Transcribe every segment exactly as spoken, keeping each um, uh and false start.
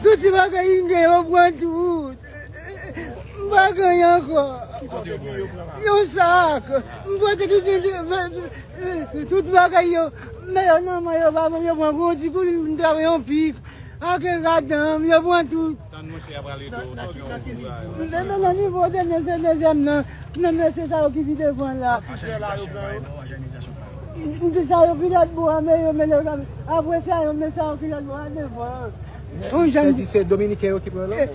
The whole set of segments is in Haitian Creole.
Tout ti bagay m gen, yo pran tout. M pa gen ankò. Yon sak. M pote ki gen tout bagay yo. Men yo nan men yo pa mwen, yo pran gwo ti koulin, m travay yon pik. Ake gadan m, yo pran tout. Tann monchè a prale do, sa w gen yon kouraj. Men nan nivo dènye se dezyèm nan. Nan mesye sa yo ki pi devan la. M di sa yo ki lòt bò a, men yo mele apre sa yo men sa yo ki lòt bò a devan. Yon jèn di se dominiken yo ki pran lòt.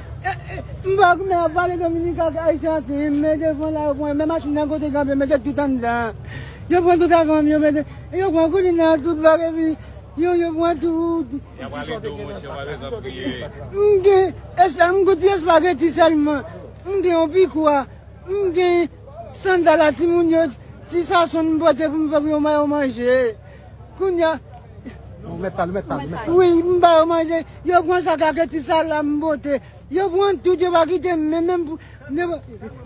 M pa konn ap pale dominiken ak ayisyen antre men devan la yo pran men machin nan kote kanpe mete tout anndan. Yo pran tout avan m yo mete yo pran koulin nan tout bagay epi yo yo pran tout. Y ap prale do monchè, w pa bezwen priye. M gen espa m goute espageti sèlman. M gen yon pikwa. M gen sandal a timoun yo, ti sason m pote pou m fè pou yo ba yo manje. Kounye a. Ou mèt pale, ou mèt pale, ou mèt pale. Wi, m ba yo manje. Yo pran sa kake ti sal la m pote. Yo pran tout, yo pa kite m menm, menm pou, yo,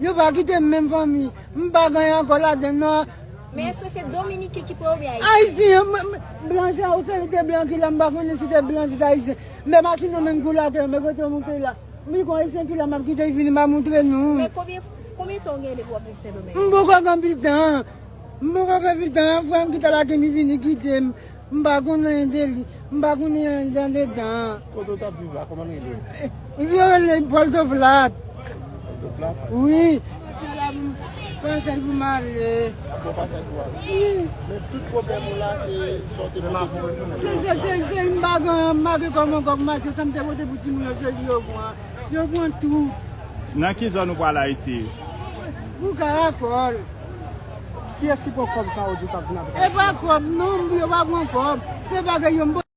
yo pa kite m menm fanmi. M pa gen ankò ladan non. Men èske se dominiken ki pran oubyen ayisyen? Ayisyen, m- m- blan se ou se te blan ki la, m pa konnen si te blan, si te ayisyen. Men machin nan menm kou la, te men kote yo moute la. Mi kon ayisyen ki la, m ap kite l vini, m a montre nou. Men konbyen, konbyen tan w gen depi w ap viv Sendomeng? M poko gen anpil tan. M poko gen anpil tan. Frè m ki t al ak li vini kite m. M pa konn anyen de li. M pa konn anyen andedan. Kote w t ap viv la, kòman l rele? Yo rele Pòtoplak. Pòtoplak? Wi. Pasaj pou m ale. Bon, pasaj pou ale. Wi. Men tout pwoblèm ou la, se sa w te pote pou yo. Se, se, se, se, m pa gen, m pa gen kòman kòb mache, sa m te pote pou timoun yo, se li yo pran. Yo pran tou. Nan ki zòn ou pral Ayiti? Pou Karakòl. Kiyès ki pran kòb sa yo di w t ap vin avèk? E pa kòb, non, yo pa pran kòb. Se bagay yo, m